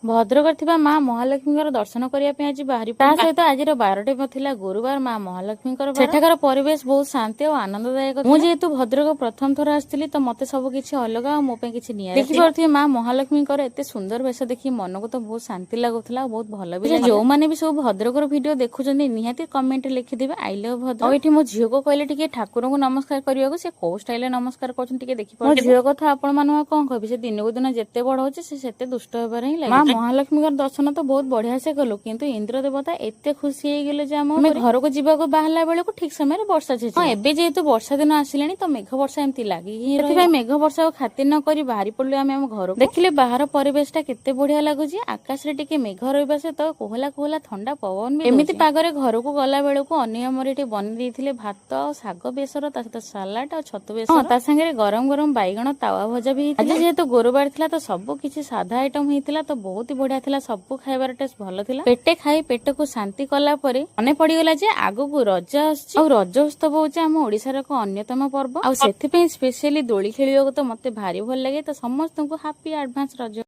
ଭଦ୍ରକରେ ଥିବା ମା ମହାଲକ୍ଷ୍ମୀଙ୍କର ଦର୍ଶନ କରିବା ପାଇଁ ଆଜି ବାହାରି। ତା ସହିତ ଆଜିର ବାରଟି ଥିଲା ଗୁରୁବାର, ମା ମହାଲକ୍ଷ୍ମୀଙ୍କର ବାର। ସେଠାକାର ପରିବେଶ ବହୁତ ଶାନ୍ତି ଆଉ ଆନନ୍ଦଦାୟକ। ମୁଁ ଯେହେତୁ ଭଦ୍ରକ ପ୍ରଥମ ଥର ଆସିଥିଲି, ତ ମତେ ସବୁ କିଛି ଅଲଗା ଆଉ ମୋ ପାଇଁ କିଛି ନିଆରା। ଦେଖିପାରୁଥିବେ, ମା ମହାଲକ୍ଷ୍ମୀଙ୍କର ଏତେ ସୁନ୍ଦର ବେଶ ଦେଖି ମନକୁ ତ ବହୁତ ଶାନ୍ତି ଲାଗୁଥିଲା ଆଉ ବହୁତ ଭଲ ବି। ଯୋଉମାନେ ବି ସବୁ ଭଦ୍ରକର ଭିଡିଓ ଦେଖୁଛନ୍ତି, ନିହାତି କମେଣ୍ଟରେ ଲେଖିଦେବେ "I love Bhadrak"। ଆଉ ଏଠି ମୋ ଝିଅକୁ କହିଲେ ଟିକେ ଠାକୁରଙ୍କୁ ନମସ୍କାର କରିବାକୁ, ସେ କୋଉ ଷ୍ଟାଇଲରେ ନମସ୍କାର କରୁଛନ୍ତି ଟିକେ ଦେଖି। ମୋ ଝିଅ କଥା ଆପଣ ମାନଙ୍କୁ କଣ କହିବି? ସେ ଦିନକୁ ଦିନ ଯେତେ ବଡ ହଉଛି, ସେ ସେତେ ଦୁଷ୍ଟ ହେବାରେ ହିଁ ଲାଗେ। ମା ମହାଲକ୍ଷ୍ମୀଙ୍କର ଦର୍ଶନ ତ ବହୁତ ବଢିଆ ସେ କଲୁ, କିନ୍ତୁ ଇନ୍ଦ୍ର ଦେବତା ଏତେ ଖୁସି ହେଇଗଲେ ଯେ ଆମେ ଘରକୁ ଯିବାକୁ ବାହାରିଲା ବେଳକୁ ଠିକ ସମୟରେ ବର୍ଷା ଛେଚି। ହଁ, ଏବେ ଯେହେତୁ ବର୍ଷା ଦିନ ଆସିଲାଣି, ତ ମେଘ ବର୍ଷା ଏମିତି ଲାଗିକି ହିଁ। ସେଥିପାଇଁ ମେଘ ବର୍ଷାକୁ ଖାତିର ନ କରି ବାହାରି ପଡିଲୁ ଆମେ ଆମ ଘରକୁ। ଦେଖିଲେ, ବାହାର ପରିବେଶ ଟା କେତେ ବଢିଆ ଲାଗୁଛି। ଆକାଶରେ ଟିକେ ମେଘ ରହିବା ସହିତ କୋହଲା କୋହଲା ଥଣ୍ଡା ପବନ ବି। ଏମିତି ପାଗରେ ଘରକୁ ଗଲା ବେଳକୁ ଅନ୍ୟ ଆମର ଏଠି ବନେଇ ଦେଇଥିଲେ ଭାତ ଆଉ ଶାଗ ବେସର, ତା ସହିତ ସାଲାଡ ଆଉ ଛତୁ ବେସର। ହଁ, ତା ସାଙ୍ଗରେ ଗରମ ଗରମ ବାଇଗଣ ତାୱା ଭଜା ବି ହେଇଥିଲା। ଆଜି ଯେହେତୁ ଗୁରୁବାର ଥିଲା, ତ ସବୁ କିଛି ସାଧା ଆଇଟମ ହେଇଥିଲା, ତ ବହୁତ ହି ବଢିଆ ଥିଲା। ସବୁ ଖାଇବାର ଟେଷ୍ଟ ଭଲ ଥିଲା। ପେଟେ ଖାଇ ପେଟକୁ ଶାନ୍ତି କଲା ପରେ ମନେ ପଡିଗଲା ଯେ ଆଗକୁ ରଜ ଆସୁଛି ଆଉ ରଜ ଉତ୍ସବ ହଉଛି ଆମ ଓଡିଶାର ଏକ ଅନ୍ୟତମ ପର୍ବ। ଆଉ ସେଥିପାଇଁ ସ୍ପେଶିଆଲି ଦୋଳି ଖେଳିବାକୁ ତ ମତେ ଭାରି ଭଲ ଲାଗେ। ତ ସମସ୍ତଙ୍କୁ ହାପି ଆଡଭାନ୍ସ ରଜ।